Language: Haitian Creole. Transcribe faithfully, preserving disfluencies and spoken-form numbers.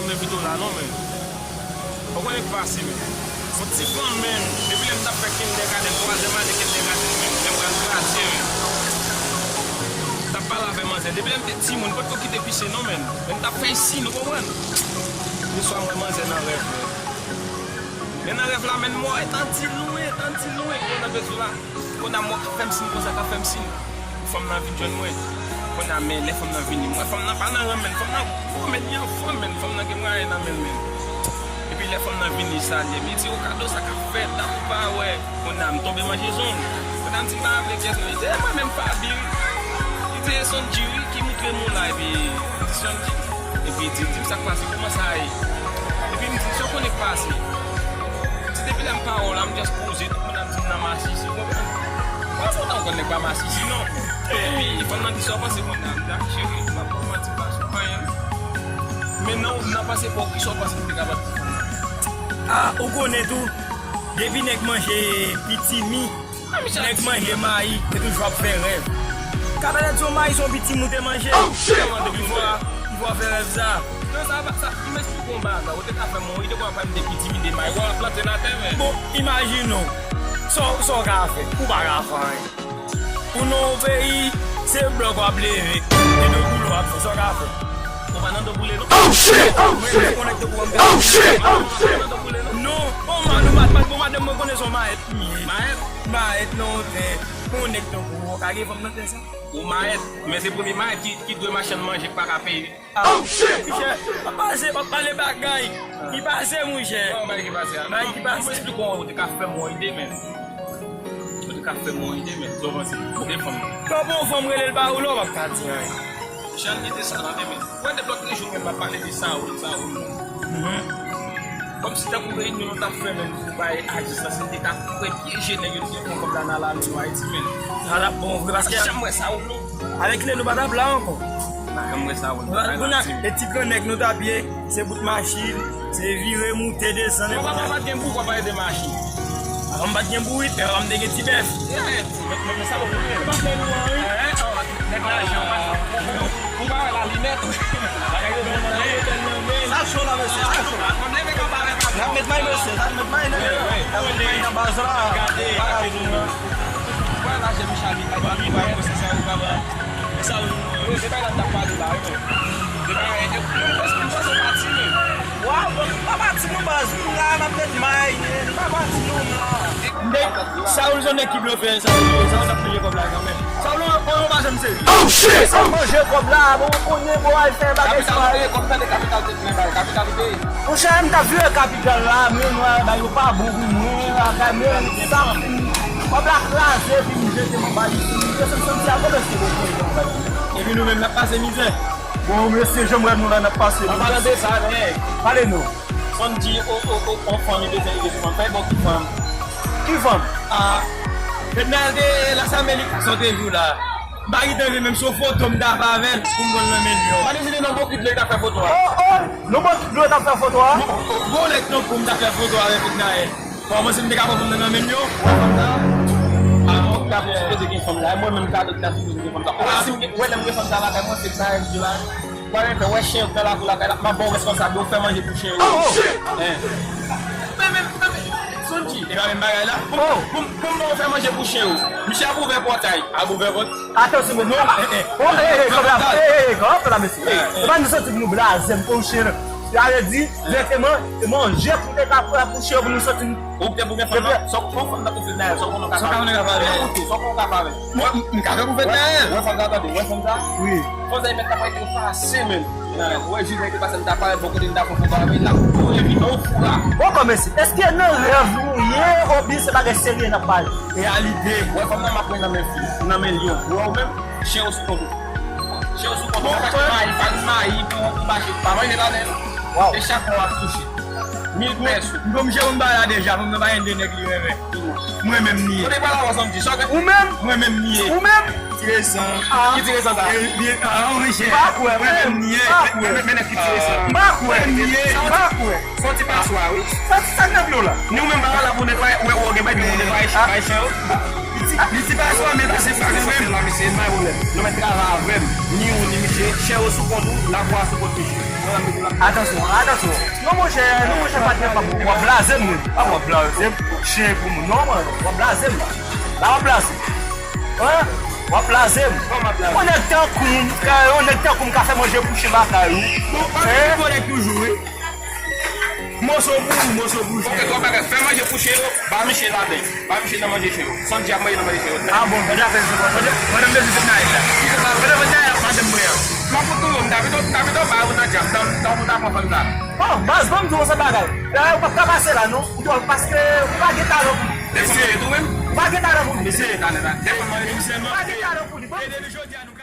Mwen pito la non, men. Ou konnen k pase, men. Yon ti fanm, men. Depi lè m t ap fè kindergarten, twazyèm ane kindergarten, men. Lè m pral gradye, men. M t ap pale avè manzè. Depi lè m te timoun, m potko kite pise, non, men. Men m t ap fè isi, nou konprann? Yon swa m wè manzè nan rèv, men. Men nan rèv la, men m wè, etan di lwen, etan di lwen, konnen bezwen la. Kounye a m wè k ap fè m siy konsa, k ap fè m siy. Fanm nan vin jwenn mwen. Kounye a, men lè fanm nan vini, m wè fanm nan pa nan ran, men fanm nan gwo, men li anfòm, men fanm nan gen mwayen nan men l, men. Epi lè fanm nan vini, li salye m, li di, "O, kado sa k ap fèt, la pou pa wè." Kounye a, m tonbe manje zong. Kounye a, m di, "M pa vle pyès, non." Li di, "E mwen menm, Faby, wi." Li di, "E Sondji, wi, ki moutre m ou la." Epi m di, "Sondji." Epi li di, di m sa k pase, kòman sa ye? Epi m di, "Sa w konnen k pase?" Ti depi lè m pa wè w la, m just poze, tout moun ap di m nan masisi, ou konprann? Mwen, sa w ta konn nèg pa masisi, non. Epi, fanm nan di, "Sa w panse konn nan?" M di, "A, cheri, m ap ba w manti, m pa sou anyen." Men non, nan panse pa w, kisa w panse m te kapab di fanm nan? A, ou konnen tou, depi nèg manje pitimi, nèg manje mayi, yo toujou ap fè rèv. Kabanèt se yon mayi, se yon pitimi ou te manje. Kòman depi fwa, depi fwa fè rèv sa? Non, sa pa, sa, m esplike yon bagay, ou te ka fè m yon ide, ou te konn ap pale de pitimi, de mayi, ou ap plante l atè, men. Bon, imajine w, sa w, sa w ka fè? Ou pa ka fè anyen. Ou nan yon peyi, se blòk w ap leve, e do boule w ap fè, sa w ka fè? Ou pa nan do boule, non. Oh shit! Oh shit! Oh shit! Oh shit! Non, on man, nou mat, mat, bon, madanm mwen konnen se yon mayèt li ye. Mayèt? Mayèt nan yon tè. Pou yon nèg tankou ou, ou ka gen fanm nan tè sa? Ou mayèt, men se premye mayèt ki, ki dwe machann manje k pa ka peye. Oh shit! Monchè, w ap pase, w ap pale bagay ki pase, monchè. Bagay ki pase a. Bagay ki pase. Mwen esplike w, ou te ka fè m yon ide, men. Ou te ka fè m yon ide, men. Sa w panse? Ou gen fanm? Kòman yon fanm rele l pa ou la, w p ap ka di anyen. Jan l mete sa nan men, men. Wè, depi lòt jou, men, m ap pale de Saoul, Saoul, non. Kòmsi tankou reyinyon nou t ap fè, men, pou bay ajans la, se te ta kwè pyeje nèg yo te pran kòb la nan lame nou Ayiti, men. Sa t ap bon vre, paske janm wè Saoul, non. Avèk kilè nou pa t ap la ankò. Pa janm wè Saoul, pa bay latim. E ti gran nèg nou t ap ye, se bout machin, se vire, moute, desann, e kounye a. Papa pa t gen bouch, papa ede machin. Papa m pa t gen bourik, men papa m te gen ti bèf. Mwen, mwen, sa w konnen. Ou pa fè nou an, wi. Nèg lajan, ou pa, ou pa wè lalinèt. Bagay yo bon nan men. Sa cho la, mesye, sa cho. N ap met may, mesye, n ap met may nan, n ap met may nan baz la. Gade, gade nou nan. Ou pa wè lajan Michalik, ay, pa mi, pa wè, se sa, ou pa wè. E sa, ou, ou, se pa la n ap pale la, wi. Se pa, e, e, e, e, se pa ti, men. Waw, bon, pa pati non baz, m la, m ap met may, m pa pati non m la. Nèg, Saoul se yon nèg ki blofè, Saoul, Saoul ap manje kòb la kanmenm. Saoul, ou, ou pa janm serye. Oh shit! Sa manje kòb la, bon, ou konnen, bon, al fè bagay sa. Kapital, ou peye kòb, tande kapital te plen bay, kapital te peye. Monchè, m t ap viv kapital la, men mwen, bagay yo pa bon pou mwen, bagay, men sa, kòb la kraze, epi m jete m anba li, m jete m santi a, kòb èske bon pou mwen. Epi nou menm, n ap pase mizè. Bon, mesye, jan m wè nou la, n ap pase. An palan de sa, men. Pale nou. Sondji, o, o, o, on fanm, li bezwen rive sou fanm. Fè bon ki fanm. Ki fanm? A, Fednaelle te la sa, men li ka sòti jou la. M pa gentan vle menm si yon foto m ta fè avè l, pou m pran l nan men l yo. Pa deside nan bokit dlo, li ta fè foto a. Oh, oh, nan bokit dlo, li ta fè foto a? Bon, bon, bon, nèg tankou m ta fè foto avè Fednaelle. Bon, mwen, si m te ka pran fanm nan nan men m yo. Wè fanm nan. A, bon, ta pou sipoze gen fanm la. E mwen menm, kado ki ta sipoze gen fanm sa. Wè, si m gen, wè, lè m gen fanm sa lakay mwen, se sa m di la. Wè, men fè, wè, chen yo k nan lakou lakay la. M ap ba w responsab, yo fè manje pou chen yo. Oh, oh. Hein. Men, men, men, men, Sondji, e pa menm bagay la. Pou, pou, pou m ba w fè manje pou chen yo. Misye ap ouvè pòtay, ap ouvè pòt. Atansyon, men non. Eh, eh. Oh, eh, eh, kòb la, eh, eh, eh, kòb la, mesye. Eh, eh. Se pa nou santi nou blaze m pou chen. Sa vle di, dirèkteman, se manje pou te ka pran pou chen pou nou soti. Ou te pou gen fanm nan, sa w konn fanm nan pou Fednaelle, sa w konn ka fè. Sa w konn ka fè. Ekoute, sa w konn ka fè. Mwen, m, m ka fè pou Fednaelle. Wè, wè fanm sa, tande, wè fanm sa. Wi. Fanm sa, li mèt ta pase, men. Wè, jis lè li te pase, m ta parèt bò kote, m ta fè foto avè l la. Ou evite w fou la. Bon, kòmèsi, èske nan rèv nou ye, oubyen se bagay serye n ap pale? Reyalite. Wè, fanm nan m ap pran nan men fi, nan men lyon. Wè, ou menm, chen ou sou kont ou. Chen ou sou kont ou, pa mayi, pa mayi, pou, pou mache, pa manje ladan l. Waw. E chak mwa w ap touche mil pèso. M konn jere m bagay la deja, fanm nan pa gen de nèg li renmen. Mwen menm m ye. Kote pral avan Sondji? Sa w gen? Ou menm? Mwen menm m ye. Ou menm? Ti resan. Ah. Ki ti resan sa? Eh, byen, ah, wi, chè. M pa kwè, mwen menm m ye. M pa kwè. Men, men, men, ki ti resan? M pa kwè. M ye. M pa kwè. Son ti paswa, wi. Sa, sa k nan pye w la? Ni ou menm pa la pou netwaye, ou wè, ou gen bay pou netwaye, ah, bay chen yo. Li ti, li ti paswa, men pa se pa li menm. Pa gen pwoblèm. Nou mèt travay avè m. Ni ou, ni misye. Chè yo sou kont ou, lavi a sou kont misye. Mwen, mwen, mwen. Atansyon, atansyon. Non, monchè, non, monchè, patnè pa bon. W ap blaze m, wi. A, w ap blaze m. Chen pou moun. Non, mwen, w ap blaze m la. La, w ap blaze. Hein? W ap blaze m. Kòman blaze? Yon nèg tankou m, ka, yon nèg tankou m ka fè manje pou chen lakay ou. Bon, pa gen pwoblèm toujou, wi. Moso pou ou, moso pou ou. Ok, gwo bagay. Fè manje pou chen yo, ba misye ladan. Ba misye nan manje chen yo. San dyab manje nan manje chen yo. A bon, deja fè se bon. Manje, manje bezwen fè nan la. Manje fè nan la, madanm mwen an. M ap fout nou, m ta pito, m ta pito ba ou nan dyab. Tan, tan pou ta pran fanm sa. Bon, baz, ban m di w se bagay. Dayè, ou p ap ka pase la, non. Ou dwe, paske ou pa gen talan pou li. Mesye, tou menm. Ou pa gen talan pou li. Mesye, talè la. Ou pa gen talan pou li. Bon. E depi jodi a, nou